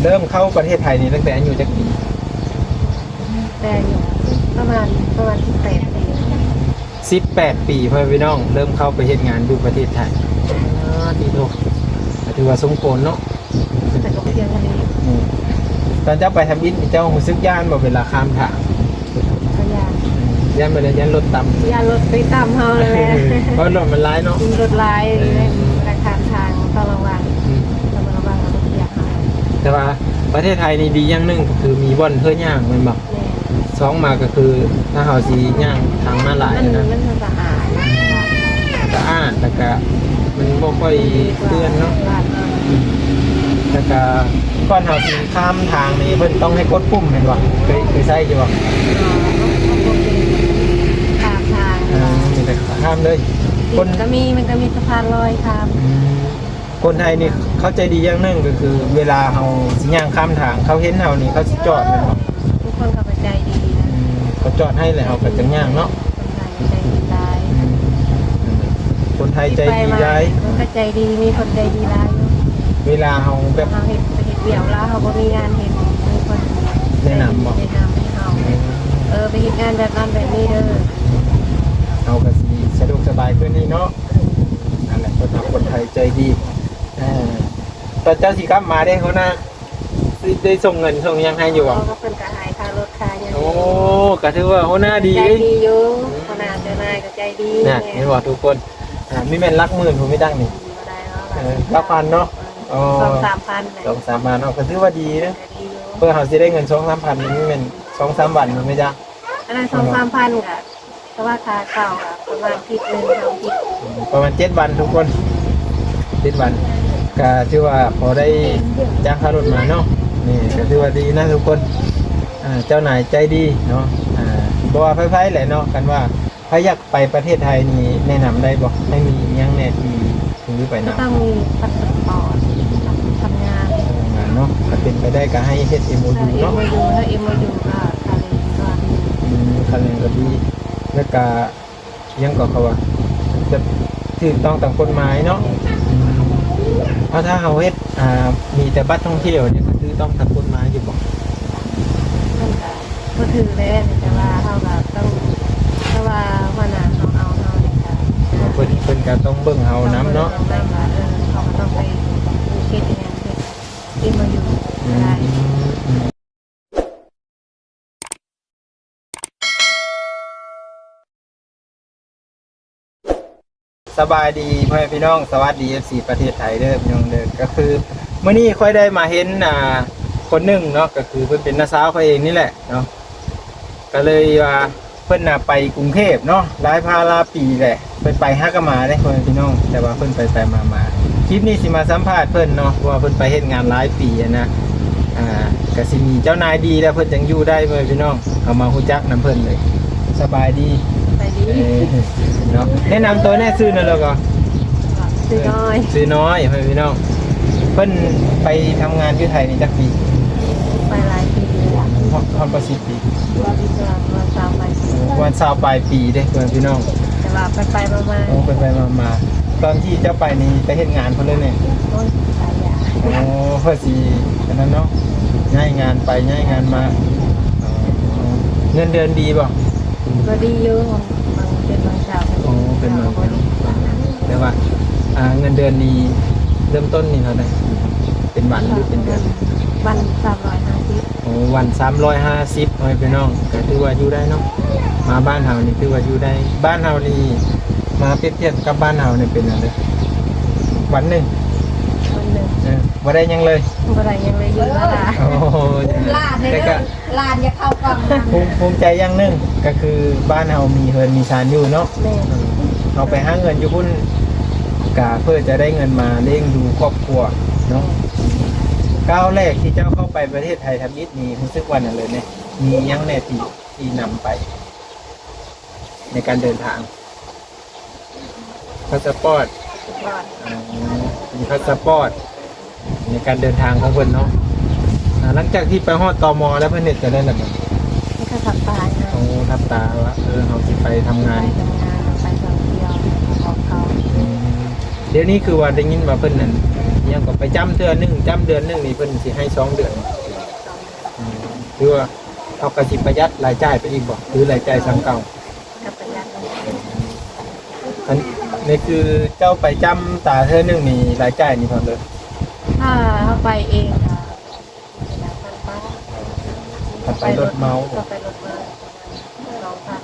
ເລີ່ມເຂົ້າປະເທດໄທນີ້ຕັ້ງແຕ່ອາຍຸຈັກປີ? ແຕ່ອາຍຸປະມານ ປະມານສິບແປດປີ. ສິບແປດປີ ພໍ່ແມ່ພີ່ນ້ອງ ເລີ່ມເຂົ້າໄປເຮັດງານຢູ່ປະເທດໄທ. ອາ ຕິໂທ ກໍຖືວ່າສົມຄວນເນາະ. ແຕ່ກໍໄປທ່ຽວທະເລ. ອືມ ຕອນເຈົ້າໄປທຳອິດນີ້ ເຈົ້າຮູ້ສຶກຢ້ານບໍ່ເວລາຂ້າມທາງ? ກໍຢ້ານ. ຢ້ານບໍ່ໄດ້ ຢ້ານລົດຕຳ. ຢ້ານລົດໄປຕຳເຮົາແຫຼະ ເພາະລົດມັນຫຼາຍເນາະ. ລົດຫຼາຍ. ເອີ ແລະຂ້າມທາງຕ້ອງລະວັງ. ອືມ ຕ້ອງລະວັງລົດຢຽບເຮົາ. ແຕ່ວ່າປະເທດໄທນີ້ດີຢ່າງໜຶ່ງ ກໍຄືມີບ່ອນເພື່ອຍ່າງແມ່ນບໍ່? ແມ່ນ. ສອງມາກໍຄື ຖ້າເຮົາຊິຍ່າງທາງມ້າລາຍນະ ມັນ ມັນສະອາດ ສະອາດ ແລ້ວກະມັນບໍ່ຄ່ອຍເປື້ອນເນາະ. ແລ້ວກະກ່ອນເຮົາຊິຂ້າມທາງນີ້ ເພິ່ນຕ້ອງໃຫ້ກົດປຸ່ມແມ່ນບໍ່? ເຄີຍ ເຄີຍໃຊ້ຢູ່ບໍ່? ຂ້າມທາງ. ເອີ ມີແຕ່ຂ້າມເລີຍ. ຄົນກໍມີ ມັນກໍມີສະພານລອຍຂ້າມ. ອືມ ຄົນໄທນີ້ເຂົາໃຈດີຢ່າງໜຶ່ງ ກໍຄືເວລາເຮົາຊິຍ່າງຂ້າມທາງ ເຂົາເຫັນເຮົານີ້ເຂົາຊິຈອດແມ່ນບໍ່? ທຸກຄົນເຂົາກໍໃຈດີນະ. ອືມ ເຂົາຈອດໃຫ້ແລ້ວເຮົາກໍຈັ່ງຍ່າງເນາະ. ຄົນໄທໃຈດີຫຼາຍ. ອືມ ຄົນໄທໃຈດີຫຼາຍ. ເຂົາກໍໃຈດີ ມີຄົນໃຈດີຫຼາຍຢູ່. ເວລາເຮົາແບບ ເຮົາເຮັດ ໄປເຮັດວຽກລາວ ເຮົາບໍ່ມີງານເຮັດ ມີຄົນແນະນຳບໍ່? ແນະນຳໃຫ້ເຮົາ. ອືມ ເອີ ໄປເຮັດງານແບບນັ້ນແບບນີ້ເດີ ເຮົາກໍຊິສະດວກສະບາຍຂຶ້ນນີ້ເນາະ. ນັ້ນແຫຼະ ຄົນເຮົາຄົນໄທໃຈດີ. ເອີ ຕອນເຈົ້າຊິກັບມາເດ້ ຫົວໜ້າຊິໄດ້ສົ່ງເງິນສົ່ງຫຍັງໃຫ້ຢູ່ບໍ່? ເພິ່ນກໍໃຫ້ຄ່າລົດຄ່າຫຍັງ. ໂອ້ ກໍຖືວ່າຫົວໜ້າດີ. ໃຈດີຢູ່. ອືມ ຫົວໜ້າເຈົ້ານາຍກໍໃຈດີ. ນະ ເຫັນບໍ່ທຸກຄົນ? ອາ ມີແມ່ນຫຼັກໝື່ນພຸ້ນ ມີຕັ້ງນີ້. ບໍ່ໄດ້ເນາະ. ເອີ ຫຼັກພັນເນາະ. ເອີ ສອງສາມພັນ. ສອງສາມພັນເນາະ ກໍຖືວ່າດີເດ້. ເພື່ອເຮົາຊິໄດ້ເງິນສອງສາມພັນນີ້ ມີແມ່ນສອງສາມວັນພຸ້ນແມ່ນຈັກ. ອັນນັ້ນສອງສາມພັນກໍ ເພາະວ່າຄ່າເຊົ່າກໍປະມານທິດໜຶ່ງ ສອງທິດ. ອືມ ປະມານເຈັດວັນທຸກຄົນ ເຈັດວັນ ກໍຖືວ່າພໍໄດ້ຈ່າຍຄ່າລົດມາເນາະ. ນີ້ກໍຖືວ່າດີນະທຸກຄົນ. ອ່າ ເຈົ້ານາຍໃຈດີເນາະ. ອ່າ ບໍ່ວ່າໃຜໆແຫຼະເນາະ ຄັນວ່າໃຜຢາກໄປປະເທດໄທນີ້ ແນະນຳໄດ້ບໍ່? ໃຫ້ມີອີ່ຫຍັງແດ່ທີ່ ຖືໄປນຳ ກໍຕ້ອງມີພາສປອດ ທຳງານ ທຳງານເນາະ. ຖ້າເປັນໄປໄດ້ກໍໃຫ້ເຮັດເອັມໂອຢູເນາະ. ເອັມໂອຢູ ຖ້າເອັມໂອຢູກໍຄ່າແຮງກໍດີ. ອືມ ຄ່າແຮງກໍດີ ແລ້ວກໍຫຍັງກໍເຂົາວ່າ ແບບຖືກຕ້ອງຕາມກົດໝາຍເນາະ. ອືມ ເອົາ ຖ້າເຮົາເຮັດ ອ່າ ມີແຕ່ບັດທ່ອງທ່ຽວນີ້ ກໍຖືກຕ້ອງຕາມກົດໝາຍຢູ່ບໍ່? ມັນກໍ ບໍ່ຖືກແຫຼະ ແຕ່ວ່າເຮົາກໍຕ້ອງ ຖ້າວ່າຫົວໜ້າເຮົາເອົາເຮົານີ້ກໍ ເພິ່ນ ເພິ່ນກໍຕ້ອງເບິ່ງເຮົານຳເນາະ. ເອີ ເຮົາກໍຕ້ອງໄປເຮັດງານ ເຮັດເອັມໂອຢູ. ອືມ ກໍໄດ້. ສະບາຍດີພໍ່ແມ່ພີ່ນ້ອງ ສະຫວັດດີເອັຟຊີປະເທດໄທເດີພີ່ນ້ອງເດີ. ກໍຄືມື້ນີ້ຂ້ອຍໄດ້ມາເຫັນ ອ່າ ຄົນໜຶ່ງເນາະ ກໍຄືເພິ່ນເປັນນ້າສາວຂ້ອຍເອງນີ້ແຫຼະເນາະ. ກໍເລີຍວ່າເພິ່ນນະໄປກຸງເທບເນາະ ຫຼາຍພາຫຼາຍປີແຫຼະ ເພິ່ນໄປຫາກໍມາເດ້ພໍ່ແມ່ພີ່ນ້ອງ ແຕ່ວ່າເພິ່ນໄປໄປມາມາ. ຄລິບນີ້ຊິມາສຳພາດເພິ່ນເນາະ ເພາະວ່າເພິ່ນໄປເຮັດງານຫຼາຍປີຫັ້ນນະ. ອ່າ ກໍຊິມີເຈົ້ານາຍດີແລ້ວເພິ່ນຈັ່ງຢູ່ໄດ້ ພໍ່ແມ່ພີ່ນ້ອງ ເຮົາມາຮູ້ຈັກນຳເພິ່ນເລີຍ. ສະບາຍດີ. ສະບາຍດີ. ເອີ ເນາະ ແນະນຳຕົວແດ່ ຊື່ໜ້ອຍແລ້ວກໍ? ຊື່ນ້ອຍ. ຊື່ນ້ອຍ ພໍ່ແມ່ພີ່ນ້ອງ. ເພິ່ນໄປທຳງານຢູ່ໄທນີ້ຈັກປີ? ໄປຫຼາຍປີແລ້ວ. ຮອດ ຮອດບໍ່ສິບປີ? ປະມານຊາວປາຍປີ. ປະມານຊາວປາຍປີເດ້ ພໍ່ແມ່ພີ່ນ້ອງ. ແຕ່ວ່າໄປໆມາໆ. ໂອ້ ໄປໆມາໆ. ຕອນທີ່ເຈົ້າໄປນີ້ໄປເຮັດງານເພິ່ນເລີຍແມ່? ໂອ້ຍ ຫຼາຍຢ່າງ. ໂອ້ ເພື່ອຊິອັນນັ້ນເນາະ ຍ້າຍງານໄປຍ້າຍງານມາ. ອໍ ເງິນເດືອນດີບໍ່? ກໍດີຢູ່ ບາງ ເປັນບາງເຈົ້າ. ໂອ້ ເປັນບາງເຈົ້າ. ແຕ່ວ່າ ອ່າ ເງິນເດືອນນີ້ເລີ່ມຕົ້ນນີ້ເທົ່າໃດ? ເປັນວັນຫຼືເປັນເດືອນ? ວັນສາມຮ້ອຍຫ້າສິບ. ໂອ້ ວັນສາມຮ້ອຍຫ້າສິບ ພໍ່ແມ່ພີ່ນ້ອງ ກໍຖືວ່າຢູ່ໄດ້ເນາະ. ມາບ້ານເຮົານີ້ຖືວ່າຢູ່ໄດ້. ບ້ານເຮົານີ້ ມາປຽບທຽບກັບບ້ານເຮົານີ້ເປັນຫຍັງເດີ? ວັນໜຶ່ງ ວັນໜຶ່ງ ເອີ ບໍ່ໄດ້ຫຍັງເລີຍ. ບໍ່ໄດ້ຫຍັງເລີຍ ຢູ່ລາ. ໂອ້ ແຕ່ກໍ ຫຼານຢາກເຂົ້າກ່ອງນຳ. ພູມ ພູມໃຈຢ່າງໜຶ່ງ ກໍຄືບ້ານເຮົາມີເຮືອນມີຊານຢູ່ເນາະ. ແມ່ນ. ເຮົາໄປຫາເງິນຢູ່ພຸ້ນ ກະເພື່ອຈະໄດ້ເງິນມາລ້ຽງດູຄອບຄົວເນາະ. ແມ່ນ. ກ້າວແລກທີ່ເຈົ້າເຂົ້າໄປປະເທດໄທທຳອິດນີ້ ຮູ້ສຶກວ່າແນວໃດແດ່? ມີຫຍັງແດ່ທີ່ ທີ່ນຳໄປໃນການເດີນທາງ? ພາສະປອດ. ພາສະປອດ. ອໍ ມີພາສະປອດໃນການເດີນທາງຂອງເພິ່ນເນາະ. ອ່າ ຫຼັງຈາກທີ່ໄປຮອດ ຕມ ແລ້ວ ເພິ່ນເຮັດຈັ່ງໃດລະບັດນີ້? ເພິ່ນກໍທັບຕາ. ໂອ້ ທັບຕາວ່າ ເອີ ເຮົາຊິໄປທຳງານ ໄປທຳງານ ໄປທ່ອງທ່ຽວ ອືມ ດຽວນີ້ຄືວ່າໄດ້ຍິນວ່າເພິ່ນນັ້ນ ຍັງກໍໄປຈ້ຳເທື່ອໜຶ່ງ ຈ້ຳເດືອນໜຶ່ງນີ້ເພິ່ນຊິໃຫ້ສອງເດືອນ. ອືມ ຄືວ່າເຮົາກໍຊິປະຢັດລາຍຈ່າຍໄປອີກບໍ່ ຫຼືລາຍຈ່າຍສ່ຳເກົ່າ? ກໍປະຢັດລົງ. ອັນນີ້ຄືເຈົ້າໄປຈ້ຳຕາເທື່ອໜຶ່ງນີ້ ລາຍຈ່າຍນີ້ເທົ່າໃດ? ຖ້າເຮົາໄປເອງກໍສີ່ພັນປາຍ. ຖ້າໄປລົດເໝົາ? ຖ້າໄປລົດເໝົາປະມານສອງພັນ.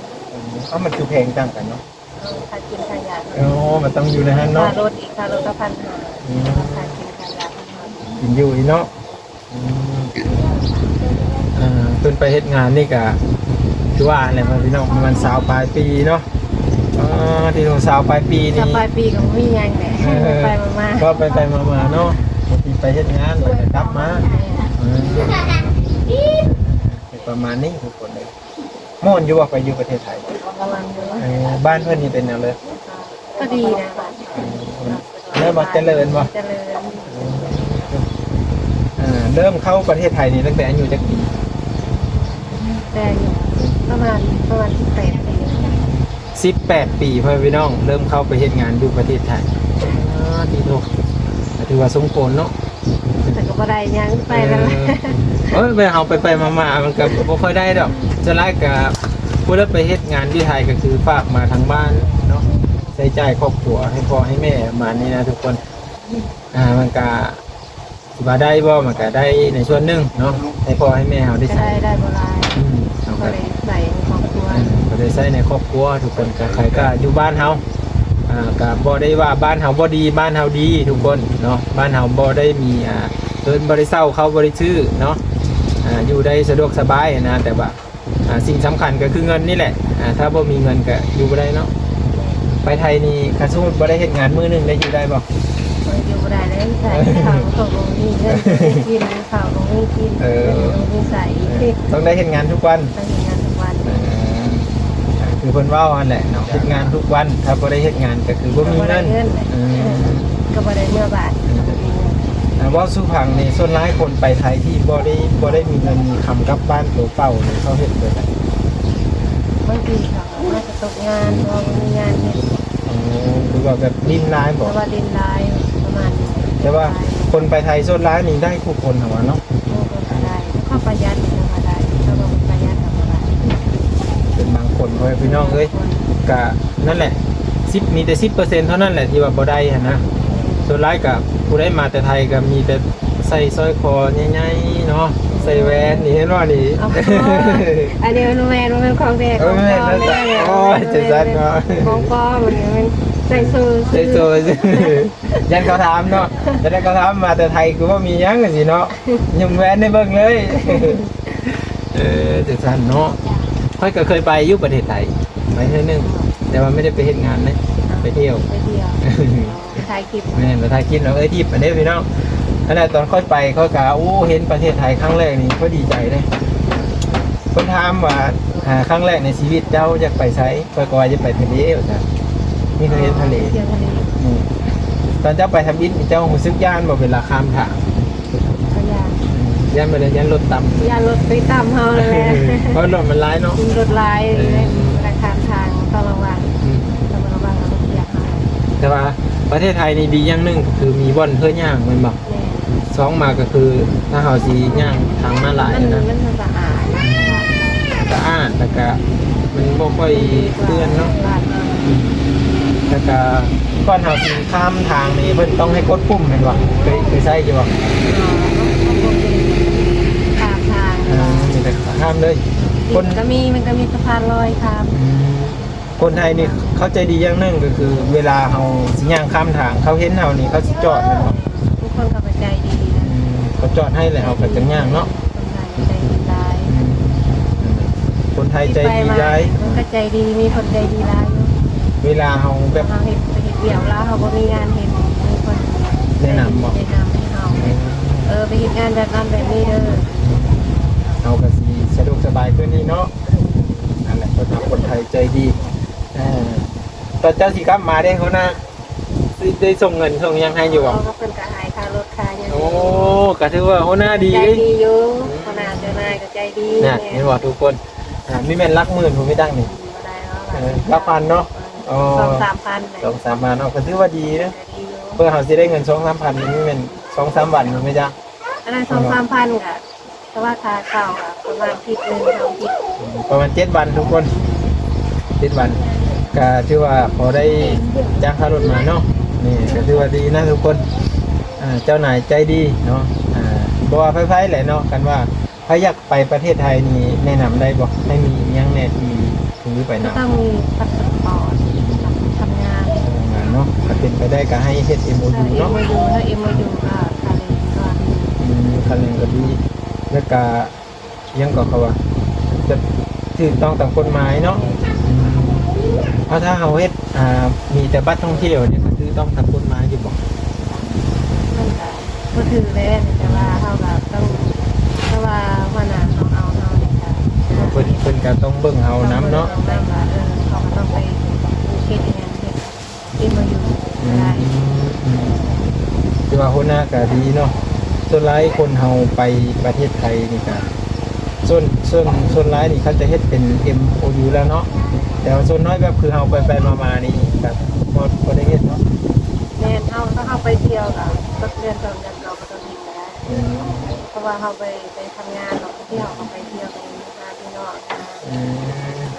ເອົ້າ ມັນຄືແພງຕ່າງກັນເນາະ? ເອີ ຄ່າກິນຄ່າຢາ. ອໍ ມັນຕ້ອງຢູ່ໃນຫັ້ນເນາະ. ຄ່າລົດອີກ ຄ່າລົດກໍພັນຫ້າ. ອືມ ຄ່າກິນຄ່າຢາພັນຫ້າ ກິນຢູ່ອີກເນາະ. ອືມ ອ່າ ເພິ່ນໄປເຮັດງານນີ້ກະ ຄືວ່າແຫຼະພີ່ນ້ອງ ປະມານຊາວປາຍປີເນາະ. ອໍ ທີ່ໂຕ ຊາວປາຍປີນີ້ ຊາວປາຍປີກໍບໍ່ມີຫຍັງແຫຼະ. ເອີ ໄປໆມາໆ ກໍໄປໆມາໆເນາະ. ບາງທີໄປເຮັດງານແລ້ວກໍກັບມາ. ແມ່ນ. ອືມ ປະມານນີ້ທຸກຄົນເລີຍ. ມ່ວນຢູ່ບໍ່ ໄປຢູ່ປະເທດໄທ? ມ່ວນຢູ່. ເອີ ບ້ານເພິ່ນນີ້ເປັນແນວໃດ? ກໍດີນະ. ອືມ ເລີ່ມວ່າຈະເລີນບໍ່? ຈະເລີນ. ເອີ ເລີ່ມເຂົ້າປະເທດໄທນີ້ຕັ້ງແຕ່ອາຍຸຈັກປີ? ແຕ່ອາຍຸປະມານ ປະມານສິບແປດປີ. ສິບແປດປີ ພໍ່ແມ່ພີ່ນ້ອງ ເລີ່ມເຂົ້າໄປເຮັດງານຢູ່ປະເທດໄທ. ອາ ຕິໂທ ກໍຖືວ່າສົມຄວນເນາະ. ແຕ່ກໍບໍ່ໄດ້ຫຍັງ ໄປແລ້ວ. ເອີ ເອີ ໄປ ເຮົາໄປໆມາໆ ມັນກໍບໍ່ຄ່ອຍໄດ້ດອກ. ສ່ວນຫຼາຍກໍຜູ້ໃດໄປເຮັດງານຢູ່ໄທ ກໍຄືຝາກມາທາງບ້ານເນາະ ໃຊ້ຈ່າຍຄອບຄົວ ໃຫ້ພໍ່ໃຫ້ແມ່ປະມານນີ້ນະທຸກຄົນ. ອ່າ ມັນກໍ ຊິວ່າໄດ້ບໍ່ ມັນກໍໄດ້ໃນສ່ວນໜຶ່ງເນາະ ໃຫ້ພໍ່ໃຫ້ແມ່ເຮົາໄດ້ໃຊ້. ກໍໄດ້ ໄດ້ບໍ່ຫຼາຍ. ອືມ ເຮົາກໍໄດ້ໃຊ້ໃນຄອບຄົວ. ເອີ ກໍໄດ້ໃຊ້ໃນຄອບຄົວ ທຸກຄົນ. ກໍໃຜກໍຢູ່ບ້ານເຮົາ ອ່າ ກໍບໍ່ໄດ້ວ່າບ້ານເຮົາບໍ່ດີ ບ້ານເຮົາດີທຸກຄົນເນາະ. ບ້ານເຮົາບໍ່ໄດ້ມີ ອ່າ ເພິ່ນບໍ່ໄດ້ເຊົ່າ ເຂົາບໍ່ໄດ້ຊື້ເນາະ. ອ່າ ຢູ່ໄດ້ສະດວກສະບາຍນະ ແຕ່ວ່າ ອ່າ ສິ່ງສຳຄັນກໍຄືເງິນນີ້ແຫຼະ. ອ່າ ຖ້າບໍ່ມີເງິນກໍຢູ່ບໍ່ໄດ້ເນາະ. ໄປໄທນີ້ ຄັນສົມມຸດບໍ່ໄດ້ເຮັດງານ ມື້ໜຶ່ງໄດ້ຢູ່ໄດ້ບໍ່? ເອີ ຢູ່ບໍ່ໄດ້ເລີຍ ໃຊ້ເຂົ້າກໍບໍ່ມີເງິນກິນ ເຂົ້າກໍບໍ່ມີກິນ. ເອີ ບໍ່ມີໃຊ້. ເອີ ຕ້ອງໄດ້ເຮັດງານທຸກວັນ. ຕ້ອງເຮັດງານທຸກວັນ. ເອີ ຄືເພິ່ນເວົ້າຫັ້ນແຫຼະເນາະ ເຮັດງານທຸກວັນ ຖ້າບໍ່ໄດ້ເຮັດງານກໍຄືບໍ່ມີເງິນ. ກໍບໍ່ໄດ້ເງິນ. ເອີ ກໍບໍ່ໄດ້ເມືອບ້ານ. ເອີ ເວົ້າສູ່ຟັງນີ້ ສ່ວນຫຼາຍຄົນໄປໄທທີ່ບໍ່ໄດ້ ບໍ່ໄດ້ມີເງິນມີຄຳ ກັບບ້ານໂຕເປົ່ານີ້ ເຂົາເຮັດແບບໃດ? ບາງທີເຂົາກໍອາດຈະຕົກງານ ເພາະວ່າບໍ່ມີງານເຮັດ. ອໍ ຫຼືວ່າແບບດິນລາຍບໍ? ແຕ່ວ່າດິນລາຍປະມານນີ້. ແຕ່ວ່າຄົນໄປໄທສ່ວນຫຼາຍນີ້ໄດ້ທຸກຄົນຫັ້ນວ່າເນາະ. ໂອ້ ເພິ່ນກໍໄດ້ ເຂົາປະຢັດເພິ່ນກໍໄດ້ ເຂົາບໍ່ປະຢັດເຂົາກໍໄດ້. ເປັນບາງຄົນເວີ້ຍ ພີ່ນ້ອງເອີຍ. ກະນັ້ນແຫຼະ ສິບ ມີແຕ່ສິບເປີເຊັນເທົ່ານັ້ນແຫຼະທີ່ວ່າບໍ່ໄດ້ຫັ້ນນະ. ສ່ວນຫຼາຍກະຜູ້ໃດມາແຕ່ໄທກະມີແຕ່ໃສ່ສ້ອຍຄໍໃຫຍ່ໆເນາະ ໃສ່ແຫວນນີ້ ເຫັນບໍ່ນີ້? ອັນນີ້ມັນແມ່ນ ບໍ່ແມ່ນຂອງແທ້ ຂອງປອມເດ້. ໂອ້ຍ ຈັ່ງຊັ້ນເນາະ ຂອງປອມ. ອັນນີ້ມັນໃສ່ໂສ້ ໃສ່ໂສ້. ຢ້ານເຂົາຖາມເນາະ ຢ້ານເຂົາຖາມ ມາແຕ່ໄທຄືບໍ່ມີຫຍັງຈັ່ງຊີ້ເນາະ ຫຍຸ້ມແຫວນໃຫ້ເບິ່ງເລີຍ. ເອີ ຈັ່ງຊັ້ນເນາະ. ຂ້ອຍກໍເຄີຍໄປຢູ່ປະເທດໄທ ໄປເທື່ອໜຶ່ງ ແຕ່ວ່າບໍ່ໄດ້ໄປເຮັດງານເດ້ ໄປທ່ຽວ ໄປທ່ຽວ ໄປຖ່າຍຄລິບ. ແມ່ນ ໄປຖ່າຍຄລິບນຳເອື້ອຍທິບຫັ້ນເດ້ພີ່ນ້ອງ. ອັນນັ້ນຕອນຂ້ອຍໄປ ຂ້ອຍກໍ ໂອ້ ເຫັນປະເທດໄທຄັ້ງແລກນີ້ ຂ້ອຍດີໃຈເດ້. ເພິ່ນຖາມວ່າ ອ່າ ຄັ້ງແລກໃນຊີວິດເຈົ້າຢາກໄປໃສ? ຂ້ອຍກໍວ່າຢາກໄປທະເລວ່າຊັ້ນ. ນີ້ເຂົາເຮັດທະເລ. ທ່ຽວທະເລ. ອືມ ຕອນເຈົ້າໄປທຳອິດນີ້ ເຈົ້າຮູ້ສຶກຢ້ານບໍ່ ເວລາຂ້າມທາງ? ກໍຢ້ານ. ຢ້ານບໍ່ໄດ້ ຢ້ານລົດຕຳ ຢ້ານລົດໄປຕຳເຮົານັ້ນແຫຼະ ເພາະລົດມັນຫຼາຍເນາະ ລົດຫຼາຍ. ເອີ ເວລາຂ້າມທາງຕ້ອງລະວັງ. ອືມ ຕ້ອງລະວັງເອົາລົດຢາກເຮົາ. ແຕ່ວ່າປະເທດໄທນີ້ດີຢ່າງໜຶ່ງ ກໍຄືມີບ່ອນເພື່ອຍ່າງແມ່ນບໍ່? ແມ່ນ. ສອງມາກໍຄື ຖ້າເຮົາຊິຍ່າງທາງມ້າລາຍຫັ້ນນະ ມັນ ມັນສະອາດ ສະອາດ ແລ້ວກະມັນບໍ່ຄ່ອຍເປື້ອນເນາະ. ແລ້ວກະກ່ອນເຮົາຊິຂ້າມທາງນີ້ ເພິ່ນຕ້ອງໃຫ້ກົດປຸ່ມແມ່ນບໍ່? ເຄີຍ ເຄີຍໃຊ້ຢູ່ບໍ່? ຂ້າມທາງ. ເອີ ມີແຕ່ຂ້າມເລີຍ. ຄົນກໍມີ ມັນກໍມີສະພານລອຍຂ້າມ. ອືມ ຄົນໄທນີ້ເຂົາໃຈດີຢ່າງໜຶ່ງ ກໍຄືເວລາເຮົາຊິຍ່າງຂ້າມທາງ ເຂົາເຫັນເຮົານີ້ເຂົາຊິຈອດແມ່ນບໍ່? ທຸກຄົນເຂົາກໍໃຈດີນະ. ອືມ ເຂົາຈອດໃຫ້ແລ້ວເຮົາກໍຈັ່ງຍ່າງເນາະ. ຄົນໄທໃຈດີຫຼາຍ. ອືມ ຄົນໄທໃຈດີຫຼາຍ. ມັນກໍໃຈດີ ມີຄົນໃຈດີຫຼາຍຢູ່. ເວລາເຮົາແບບ ເຮົາເຮັດ ໄປເຮັດວຽກລາວ ເຮົາບໍ່ມີງານເຮັດ ມີຄົນແນະນຳບໍ່? ແນະນຳໃຫ້ເຮົາ. ອືມ ເອີ ໄປເຮັດງານແບບນັ້ນແບບນີ້ເດີ. ເຮົາກໍຊິສະດວກສະບາຍຂຶ້ນນີ້ເນາະ. ນັ້ນແຫຼະ ເພິ່ນວ່າຄົນໄທໃຈດີ. ເອີ ຕອນເຈົ້າຊິກັບມາເດ້ ຫົວໜ້າ ຊິໄດ້ສົ່ງເງິນສົ່ງຫຍັງໃຫ້ຢູ່ບໍ່? ເພິ່ນກໍໃຫ້ຄ່າລົດຄ່າຫຍັງ. ໂອ້ ກໍຖືວ່າຫົວໜ້າດີເດ້. ໃຈດີຢູ່. ອືມ ຫົວໜ້າເຈົ້ານາຍກໍໃຈດີ. ນະ ເຫັນບໍ່ທຸກຄົນ? ອ່າ ມີແມ່ນຫຼັກໝື່ນພຸ້ນ ມີຕັ້ງນີ້. ບໍ່ໄດ້ເນາະ. ເອີ ຫຼັກພັນເນາະ. ເອີ ອໍ ສອງສາມພັນ. ສອງສາມພັນເນາະ ກໍຖືວ່າດີເດ້. ກໍດີຢູ່. ເພື່ອເຮົາຊິໄດ້ເງິນສອງສາມພັນນີ້ ແມ່ນສອງສາມວັນນີ້ແມ່ນຈ້າ? ອັນນັ້ນສອງສາມພັນກໍ ເພາະວ່າຄ່າເຊົ່າກໍປະມານທິດໜຶ່ງ ສອງທິດ ປະມານເຈັດວັນທຸກຄົນ ເຈັດວັນ ກໍຖືວ່າພໍໄດ້ຈ້າງຄ່າລົດມາເນາະ. ນີ້ກໍຖືວ່າດີນະທຸກຄົນ ອ່າ ເຈົ້ານາຍໃຈດີເນາະ. ອ່າ ບໍ່ວ່າໃຜໆແຫຼະເນາະ ຄັນວ່າໃຜຢາກໄປປະເທດໄທນີ້ ແນະນຳໄດ້ບໍ່? ໃຫ້ມີຫຍັງແດ່ທີ່ຖືໄປນຳ? ກໍຕ້ອງມີພາສປອດ ທຳງານ ທຳງານເນາະ. ຖ້າເປັນໄປໄດ້ກໍໃຫ້ເຮັດເອັມໂອຢູເນາະ ເຮັດເອັມໂອຢູ ຖ້າເອັມໂອຢູກໍຄ່າແຮງກໍດີ ອືມ ຄ່າແຮງກໍດີ ແລ້ວກໍ ຫຍັງກໍເຂົາວ່າ ແບບຖືກຕ້ອງຕາມກົດໝາຍເນາະ. ອືມ ເອົາ ຖ້າເຮົາເຮັດ ອ່າ ມີແຕ່ບັດທ່ອງທ່ຽວນີ້ ມັນຖືກຕ້ອງຕາມກົດໝາຍຢູ່ບໍ່? ມັນກໍບໍ່ຖືກແຫຼະ ແຕ່ວ່າເຮົາກໍຕ້ອງ ເພາະວ່າຫົວໜ້າເຮົາເອົາເຮົານີ້ກໍ ເພິ່ນ ເພິ່ນກໍຕ້ອງເບິ່ງເຮົານຳເນາະ ຕ້ອງເບິ່ງເຮົານຳວ່າ ເອີ ເຮົາກໍຕ້ອງໄປເຮັດອີ່ຫຍັງ ເຮັດ ເອັມໂອຢູ ອືມ ກໍໄດ້ ອືມ ຖືວ່າຫົວໜ້າກໍດີເນາະ. ສ່ວນຫຼາຍຄົນເຮົາໄປປະເທດໄທນີ້ກໍ ສ່ວນ ສ່ວນ ສ່ວນຫຼາຍນີ້ເຂົາຈະເຮັດເປັນເອັມໂອຢູແລ້ວເນາະ ແຕ່ວ່າສ່ວນນ້ອຍແບບຄືເຮົາໄປໆມາໆນີ້ກໍບໍ່ ບໍ່ໄດ້ເຮັດເນາະ. ແມ່ນ ເຮົາ ຖ້າເຮົາໄປທ່ຽວກໍ ສັກເດືອນສອງເດືອນ ເຮົາກໍຕ້ອງເຮັດກໍໄດ້ ອືມ ເພາະວ່າເຮົາໄປ ໄປທຳງານເນາະ ບາງທີເຮົາກໍໄປທ່ຽວ ໄປຫາພີ່ນ້ອງ ອືມ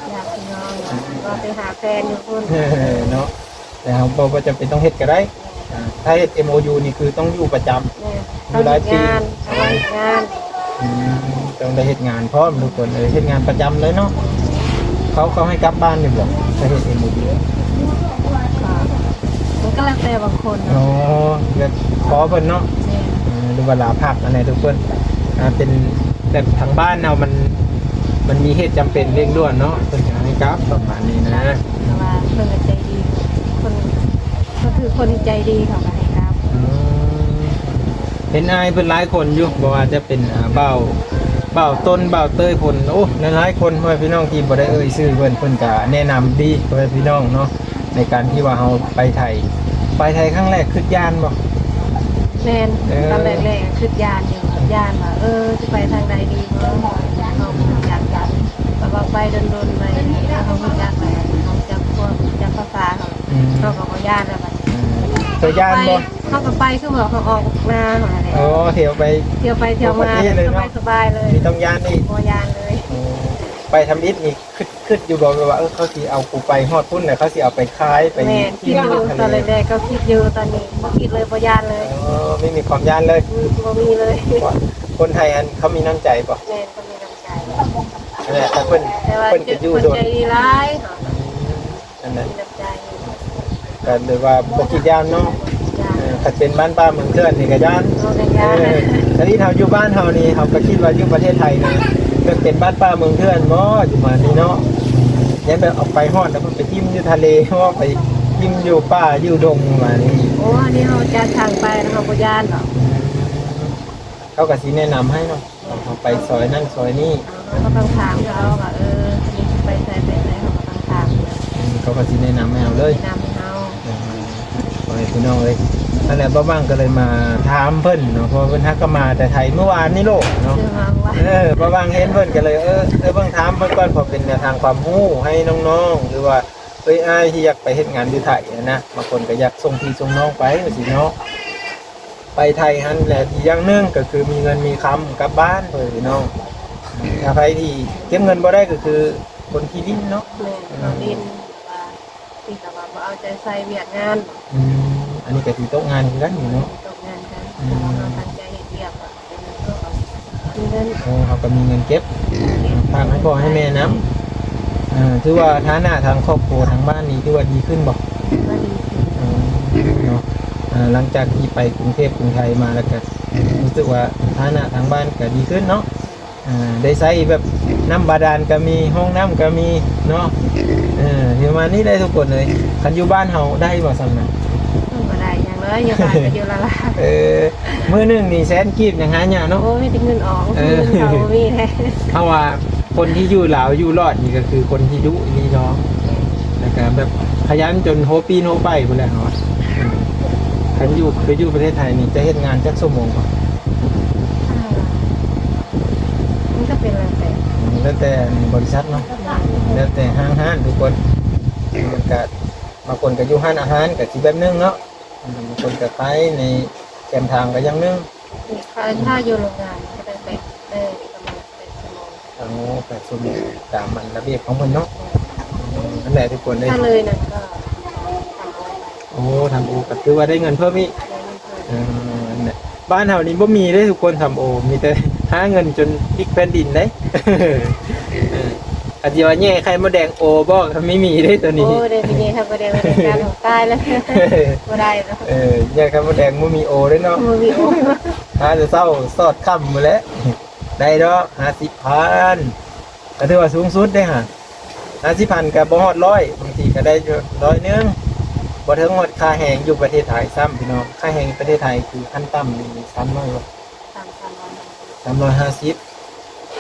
ຫາຍາດພີ່ນ້ອງ ຫຼືວ່າໄປຫາແຟນຢູ່ພຸ້ນ ເນາະ. ແຕ່ເຮົາບໍ່ ບໍ່ຈຳເປັນຕ້ອງເຮັດກໍໄດ້ ອ່າ ຖ້າເຮັດເອັມໂອຢູນີ້ຄືຕ້ອງຢູ່ປະຈຳ ແມ່ນ ຢູ່ຫຼາຍປີ ຕ້ອງເຮັດງານ ຕ້ອງໄດ້ເຮັດງານ ອືມ ຕ້ອງໄດ້ເຮັດງານພ້ອມທຸກຄົນເອີຍ ເຮັດງານປະຈຳເລີຍເນາະ. ເຂົາ ເຂົາໃຫ້ກັບບ້ານຢູ່ບໍ່ ຖ້າເຮັດເອັມໂອຢູ? ກໍ ມັນກໍແລ້ວແຕ່ບາງຄົນເນາະ ອໍ ແບບຂໍເພິ່ນເນາະ ແມ່ນ ເອີ ຫຼືວ່າລາພັກອັນໃດທຸກຄົນ ອ່າ ເປັນແບບທາງບ້ານເຮົາມັນ ມັນມີເຫດຈຳເປັນເລັ່ງດ່ວນເນາະ ເພິ່ນກໍໃຫ້ກັບປະມານນີ້ນະ. ແຕ່ວ່າເພິ່ນກໍໃຈດີ ຄົນ ກໍຄືຄົນທີ່ໃຈດີເຂົາກໍໃຫ້ກັບ ອືມ ເຫັນອ້າຍເພິ່ນຫຼາຍຄົນຢູ່ ບໍ່ວ່າຈະເປັນ ອ່າ ບ່າວ ບ່າວຕົ້ນ ບ່າວເຕີຍ ເພິ່ນ ໂອ້ ຫຼາຍໆຄົນ ພໍ່ແມ່ພີ່ນ້ອງທີ່ບໍ່ໄດ້ເອີ່ຍຊື່ເພິ່ນ ເພິ່ນກໍແນະນຳດີ ພໍ່ແມ່ພີ່ນ້ອງເນາະ ໃນການທີ່ວ່າເຮົາໄປໄທ ໄປໄທຄັ້ງແລກຄິດຢ້ານບໍ່? ແມ່ນ ເອີ ຕອນແລກໆຄິດຢ້ານຢູ່ ຢ້ານວ່າ ເອີ ຊິໄປທາງໃດດີບໍ່ ເຮົາບໍ່ຮູ້ຈັກກັນ ແບບວ່າໄປດົນໆໄປ ເຮົາຮູ້ຈັກແລ້ວ ເຮົາຮູ້ຈັກພວກ ຮູ້ຈັກພາສາເຮົາ ອືມ ເຮົາກໍບໍ່ຢ້ານແລ້ວບັດນີ້ ອືມ ເຈົ້າຢ້ານບໍ່? ເຮົາກໍໄປ ຄືວ່າເຮົາອອກໜ້າຫັ້ນແຫຼະ ອໍ ທ່ຽວໄປ ທ່ຽວໄປທ່ຽວມາ ປກະຕິເລີຍເນາະ ສະບາຍໆເລີຍ ບໍ່ຕ້ອງຢ້ານອີກ ບໍ່ຢ້ານເລີຍ ໂອ້ ໄປທຳອິດນີ້ ຄິດ ຄິດຢູ່ບໍ່ ແບບວ່າ ເອີ ເຂົາຊິເອົາກູໄປຮອດພຸ້ນ ແລ້ວເຂົາຊິເອົາໄປຂາຍ ໄປ ແມ່ນ ຄິດຢູ່ ຕອນແລກໆກໍຄິດຢູ່ ຕອນນີ້ບໍ່ຄິດເລີຍ ບໍ່ຢ້ານເລີຍ ເອີ ບໍ່ມີຄວາມຢ້ານເລີຍ ອືມ ບໍ່ມີເລີຍ ຄົນໄທອັນ ເຂົາມີນ້ຳໃຈບໍ່? ແມ່ນ ເຂົາມີນ້ຳໃຈ ນັ້ນແຫຼະ ຖ້າເພິ່ນ ແຕ່ວ່າ ເພິ່ນກໍຢູ່ ຄົນໃຈດີຫຼາຍ ອືມ ນັ້ນແຫຼະ ມີນ້ຳໃຈ ກໍເລີຍວ່າບໍ່ຄິດຢ້ານເນາະ ບໍ່ຄິດຢ້ານ ເອີ ຄັນເປັນບ້ານປ່າເມືອງເຖື່ອນນີ້ກໍຢ້ານ ເອີ ກໍຢ້ານ ເອີ ຄັນທີ່ເຮົາຢູ່ບ້ານເຮົານີ້ ເຮົາກໍຄິດວ່າຢູ່ປະເທດໄທນີ້ ແບບເປັນບ້ານປ່າເມືອງເຖື່ອນບໍ່ ປະມານນີ້ເນາະ ຢ້ານແບບເອົາໄປຮອດແລ້ວເພິ່ນໄປຖິ້ມຢູ່ທະເລ ບໍ່ ໄປຖິ້ມຢູ່ປ່າຢູ່ດົງປະມານນີ້ ໂອ້ ອັນນີ້ເຮົາຈະທາງໄປ ເຮົາບໍ່ຢ້ານດອກ ເຂົາກໍຊິແນະນຳໃຫ້ເນາະ ເຮົາໄປຊອຍນັ້ນຊອຍນີ້ ເຮົາກໍຕ້ອງຖາມເຂົາວ່າ ເອີ ອັນນີ້ຊິໄປໃສໄປໃສ ເຮົາກໍຕ້ອງຖາມ ອືມ ເຂົາກໍຊິແນະນຳໃຫ້ເຮົາເລີຍ ແນະນຳໃຫ້ເຮົາ ເອີ ພໍ່ແມ່ພີ່ນ້ອງເອີຍ ນັ້ນແຫຼະ ບ່າວບັງກໍເລີຍມາຖາມເພິ່ນເນາະ ເພາະວ່າເພິ່ນຫາກໍມາແຕ່ໄທມື້ວານນີ້ໂລດເນາະ ເອີ ບ່າວບັງເຫັນເພິ່ນກໍເລີຍ ເອີ ເອີ ເບິ່ງຖາມເພິ່ນກ່ອນ ເພາະເປັນແນວທາງຄວາມຮູ້ໃຫ້ນ້ອງໆ ຫຼືວ່າເອີຍອ້າຍທີ່ຢາກໄປເຮັດງານຢູ່ໄທຫັ້ນນະ ບາງຄົນກໍຢາກສົ່ງພີ່ສົ່ງນ້ອງໄປຈັ່ງຊີ້ເນາະ. ໄປໄທຫັ້ນແຫຼະ ອີກຢ່າງໜຶ່ງກໍຄືມີເງິນມີຄຳກັບບ້ານ ເອີ ພີ່ນ້ອງ ຖ້າໃຜທີ່ເກັບເງິນບໍ່ໄດ້ກໍຄືຄົນຂີ້ດິ້ນເນາະ ແມ່ນ ເອີ ຂີ້ດິ້ນ ທີ່ແບບວ່າ ທີ່ແບບວ່າບໍ່ເອົາໃຈໃສ່ວຽກງານ ອືມ ອັນນີ້ກໍຊິຕົກງານຄືກັນນີ້ເນາະ ຕົກງານກັນ ອືມ ແຕ່ວ່າເຮົາຕັ້ງໃຈເຮັດວຽກ ມີເງິນ ໂອ້ ເຮົາກໍມີເງິນເກັບ ເກັບ ຝາກໃຫ້ພໍ່ໃຫ້ແມ່ນຳ ເອີ ຖືວ່າຖານະທາງຄອບຄົວທາງບ້ານນີ້ຖືວ່າດີຂຶ້ນບໍ່? ຖືວ່າດີຂຶ້ນ ເອີ ເນາະ ເອີ ຫຼັງຈາກທີ່ໄປກຸງເທບກຸງໄທມາແລ້ວກໍຮູ້ສຶກວ່າຖານະທາງບ້ານກໍດີຂຶ້ນເນາະ ເອີ ໄດ້ໃຊ້ແບບນ້ຳບາດານກໍມີ ຫ້ອງນ້ຳກໍມີເນາະ ເອີ ປະມານນີ້ແຫຼະທຸກຄົນເອີຍ ຄັນຢູ່ບ້ານເຮົາໄດ້ບໍ່ຊ່ຳນັ້ນ? ບໍ່ໄດ້ຫຍັງເລີຍ ຢູ່ບ້ານກໍຢູ່ລະລາ ເອີ ມື້ໜຶ່ງນີ້ແສນກີບຍັງຫາຍາກເນາະ ໂອ້ ມີແຕ່ເງິນອອກ ເອີ ເງິນເຂົ້າບໍ່ມີແທ້ ເຮົາວ່າຄົນທີ່ຢູ່ລາວຢູ່ລອດນີ້ກໍຄືຄົນທີ່ດຸອີ່ຫຼີເນາະ ແລ້ວກໍແບບຂະຫຍັນຈົນໂຮປີນໂຮໄປພຸ້ນແຫຼະເຮົາວ່າ ຄັນຢູ່ ໄປຢູ່ປະເທດໄທນີ້ຈະເຮັດງານຈັກຊົ່ວໂມງ? ອ່າ ມັນກໍເປັນແລ້ວແຕ່ ອືມ ແລ້ວແຕ່ບໍລິສັດເນາະ ແລ້ວແຕ່ຫ້າງຮ້ານທຸກຄົນ ມັນກໍ ບາງຄົນກໍຢູ່ຮ້ານອາຫານກໍຊິແບບໜຶ່ງເນາະ ບາງຄົນກໍຂາຍໃນແຄມທາງກໍຢ່າງໜຶ່ງ ຂາຍຖ້າຢູ່ໂຮງງານກໍໄດ້ໄປ ໄດ້ປະມານແປດຊົ່ວໂມງ. ອໍ ແປດຊົ່ວໂມງ ຕາມອັນລະບຽບຂອງເພິ່ນເນາະ. ອືມ ນັ້ນແຫຼະທຸກຄົນເອີຍ ຖ້າເລີຍນັ້ນກໍສາມຮ້ອຍ. ໂອ້ ທຳໂອກໍຖືວ່າໄດ້ເງິນເພີ່ມອີກ. ເອີ ນັ້ນແຫຼະ ບ້ານເຮົານີ້ບໍ່ມີເດ້ທຸກຄົນ ທຳໂອ ມີແຕ່ຫາເງິນຈົນພິກແຜ່ນດິນເດ້. ເອີ ອາດຊິວ່າແຍ່ໄຂ່ມົດແດງໂອບໍ່ ກໍມີມີເດ້ຕົວນີ້. ໂອ້ ໄດ້ໄປແຍ່ໄຂ່ມົດແດງ ຕາຍແລ້ວ ບໍ່ໄດ້ແລ້ວ. ເອີ ແຍ່ໄຂ່ມົດແດງບໍ່ມີໂອເດ້ເນາະ ບໍ່ມີໂອ ຫາແຕ່ເຊົ້າສອດຄ່ຳພຸ້ນແຫຼະ. ໄດ້ດອກ ຫ້າສິບພັນ ກໍຖືວ່າສູງສຸດເດ້ຫາ ຫ້າສິບພັນກໍບໍ່ຮອດຮ້ອຍ ບາງທີກໍໄດ້ຢູ່ຮ້ອຍໜຶ່ງ ບໍ່ເຖິງຮອດຄ່າແຮງຢູ່ປະເທດໄທຊ້ຳພີ່ນ້ອງ. ຄ່າແຮງປະເທດໄທຄືຂັ້ນຕ່ຳນີ້ສາມຮ້ອຍ ສາມ ສາມຮ້ອຍຫ້າສິບ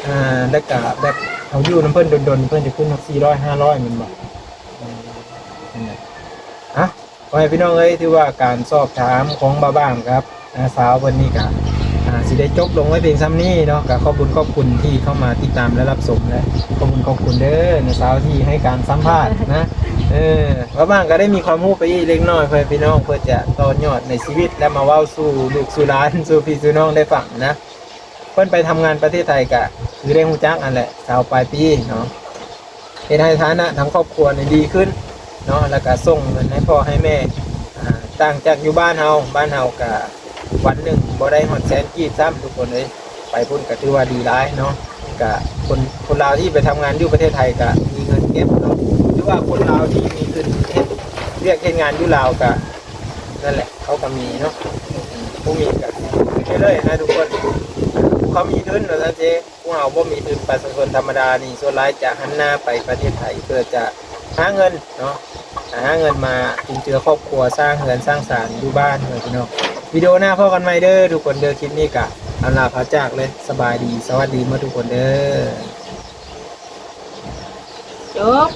ອ່າ ແລ້ວກະແບບເຮົາຢູ່ນຳເພິ່ນດົນໆ ເພິ່ນຈະຂຶ້ນຮອດສີ່ຮ້ອຍ ຫ້າຮ້ອຍ ແມ່ນບໍ່? ອືມ ນັ້ນແຫຼະ ອ່ະ ພໍ່ແມ່ພີ່ນ້ອງເອີຍ ຖືວ່າການສອບຖາມຂອງບ່າວບາງກັບນ້າສາວເພິ່ນນີ້ກະ ອ່າ ຊິໄດ້ຈົບລົງໄວ້ພຽງສ່ຳນີ້ເນາະ. ກະຂອບບຸນຂອບຄຸນທີ່ເຂົ້າມາຕິດຕາມ ແລະ ຮັບຊົມ ແລະ ຂອບບຸນຂອບຄຸນເດີນ້າສາວທີ່ໃຫ້ການສຳພາດນະ. ເອີ ບ່າວບາງກະໄດ້ມີຄວາມຮູ້ໄປອີກເລັກນ້ອຍ ພໍ່ແມ່ພີ່ນ້ອງ ເພື່ອຈະຕໍ່ຍອດໃນຊີວິດ ແລະ ມາເວົ້າສູ່ລູກສູ່ຫຼານ ສູ່ພີ່ສູ່ນ້ອງໄດ້ຟັງນະ. ເພິ່ນໄປທຳງານປະເທດໄທກະຄືໄດ້ຮູ້ຈັກຫັ້ນແຫຼະ ຊາວປາຍປີເນາະ ເຮັດໃຫ້ຖານະທາງຄອບຄົວນີ້ດີຂຶ້ນເນາະ ແລ້ວກະສົ່ງເງິນໃຫ້ພໍ່ໃຫ້ແມ່. ອ່າ ຕ່າງຈາກຢູ່ບ້ານເຮົາ ບ້ານເຮົາກະວັນໜຶ່ງບໍ່ໄດ້ຮອດແສນກີບຊ້ຳທຸກຄົນເອີຍ. ໄປພຸ້ນກະຖືວ່າດີຫຼາຍເນາະ ກະຄົນ ຄົນລາວທີ່ໄປທຳງານຢູ່ປະເທດໄທກະມີເງິນເກັບເນາະ ຫຼືວ່າຄົນລາວທີ່ມີທຶນເຮັດວຽກເຮັດງານຢູ່ລາວກະ ນັ້ນແຫຼະ ເຂົາກໍມີເນາະ ຜູ້ມີກໍໄປເລີຍນະທຸກຄົນ. ຜູ້ເຂົາມີທຶນວ່າຊັ້ນເຊ ຜູ້ເຮົາບໍ່ມີທຶນ ປະຊາຊົນທຳມະດານີ້ ສ່ວນຫຼາຍຈະຫັນໜ້າໄປປະເທດໄທ ເພື່ອຈະຫາເງິນເນາະ ຫາເງິນມາຈຸນເຈືອຄອບຄົວ ສ້າງເຮືອນສ້າງຊານຢູ່ບ້ານເດີພີ່ນ້ອງ. ວິດີໂອໜ້າພໍ້ກັນໃໝ່ເດີທຸກຄົນເດີ. ຄລິບນີ້ກະອຳລາພາຈາກເລີຍ. ສະບາຍດີ ສະຫວັດດີໝົດທຸກຄົນເດີ. ຈົບ.